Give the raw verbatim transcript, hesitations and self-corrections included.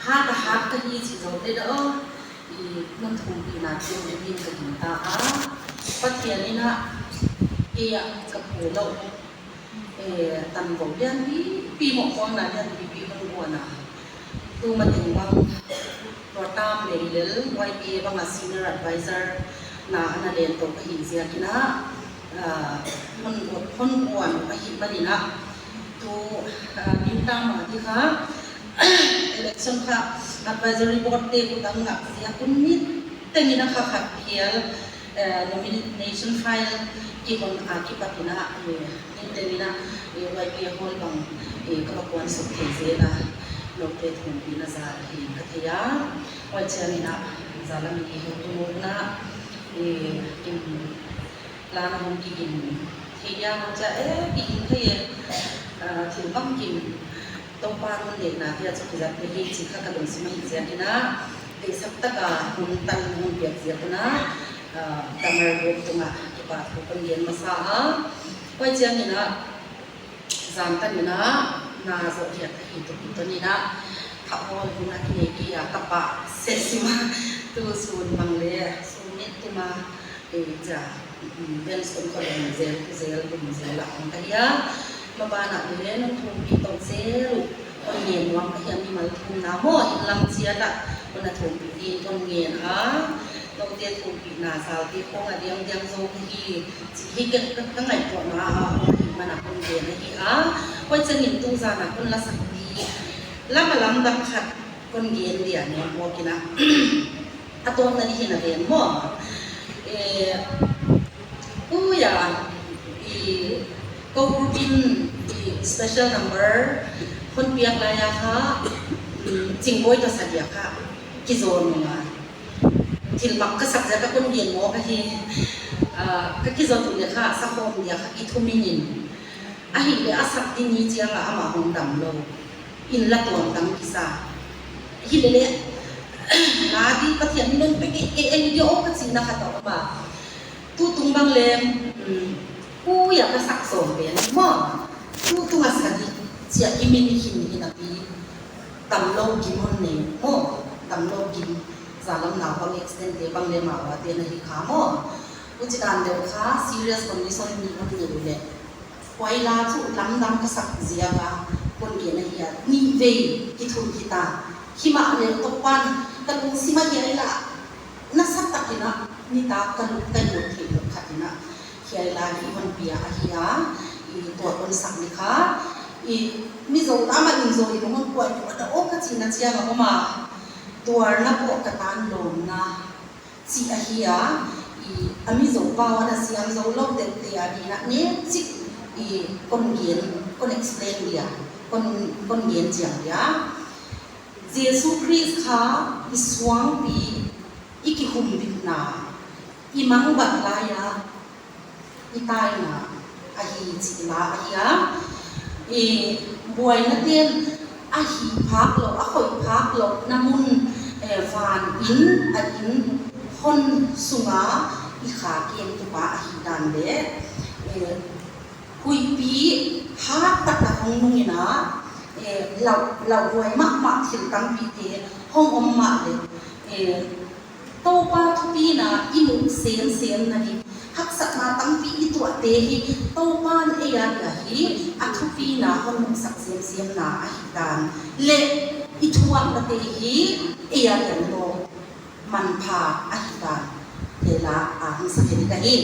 Hat a hat ka hi chih zoh leh dah, i, non thumpihna teng dingin ka gingta a. Pathian in a, kei a ka phulouh, eh, tanvou lianpipi, mohpuakna lianpipi hon guan a. Tuma teng bang, Rotam Meilel, Y P A bang a senior advisor na ana len tou ka hi ziakin a, ah, hon guan, hon guan ka hih manin a. Tu, ah, New Town a di kha, election kha advisory board te khut ah ngak ziak un niteng in a kha khat phial, eh, nomination file kihon a kipat in a, eh, niteng in a, eh, Y P A hall bang, eh, ka va kuan suk thei zel a, noute thumpihna zal hi ka thei a. Huai chiangin a, zal a mi heutu mawkna, eh, kin lana hong kigin thei dia, hong chia, eh, kigin thei e, ah, thil bangkim Toupa'n hon deihna dia chu kizat te hi chih kha ka lungsim a hi ziakin a, deihsak taka hun tan hon piak ziak un a, ah, Tamar group tungah kipahthu kon gen masa a. Huai chiangin a, zan tan in a, na zoh hiat ahi tuk i ton in a, kha hawl hun a kinei kei a, ka pah seh sim a, tu sun bang leh, sun mit tuma, eh, chia, mm, bench kon khol lum zel, tu zel, lum zel a hong ka hi a. Maban ah leh non thumpih tou zel uh, kon ngen nuam ka hi a, mimal thumna maw, inn lam chiat ah, kon a thumpih ding kon ngen a. Noute thumpihna zal te khong a diangdiang zou ka hi, chih hi ka, ka, ka ngaihtuahna a, hong hi man a kon gen ahi a. Huai chiangin tuzan a kon lasak di, lam a lamdang khat kon gen dia, ngen mawk in a. A tawpna di hi na ven maw. Eh, Ui a, i, kou group in, i, special number hon piak lai a kha, mm, Chingbawi toh sa dia kha, kizawn nung a. Thil mak ka sak ziak a kon gen mawk ahi, ah, ka kizawn tung dia kha, sakhawm dia kha, kithum in in. Ahihleh a sak di ni chiang a amah hong damlou. Inn la tuamtang kisa. Hilele, na di Pathian in hon pe kei, kei, kei video ka chihna khat a om a. Tutung bang leng, um, ui a ka sak sawm pen maw. Tutung a sa di, chia kimin hi hi napi. Damlou gim hon nei maw. Damlou gim. Zalam naupang accident te bang leh mawa te na hi kha maw. Huchidan deuh kha serious condition mi hon nei leh. Huai la chu lamdang ka sak ziak a kon gen ahi a, nihvei kithum hita. Himahleh Toupa'n ka lungsim a hiai la nasatak in a, nitak ka lung ka lut theih lou khat in a, hiai la hi hon pia ahi a, i tua kon sak ni kha, i Mizo lam a inn zaw i lung hon kuai tou a da aw ka chihna chiang a om a, tuarna poh ka tan lawmna chih ahi a, i, a Mizo pau ana siam zou lou deuh te a ding a neu chik, i, kon gen, kon explain dia, kon, kon gen chiang dia. Jesu Khrist kha i suangpi, i kihumbitna, i mangbat lai a, i taina ahi chih la ahi a. I buaina ten a hih phak lou, a khoih phak louhna mun, eh, van inn, a inn hon sunga i kha keng tupa ahihdan leh, eh, huihpi hat tak a hong nung in a, eh, lau, lauhuai mahmah thil tampi te hong om mahleh, eh, Toupa thupina i muh semsemna hi, haksatna tampi i tuahte hi, Toupa'n ei a dia hi, a thupina hon muhsak semsemna ahihdan leh, i thuaknate hi, ei a dia maw, manpha ahihdan, te la a hong sak hi ka hi.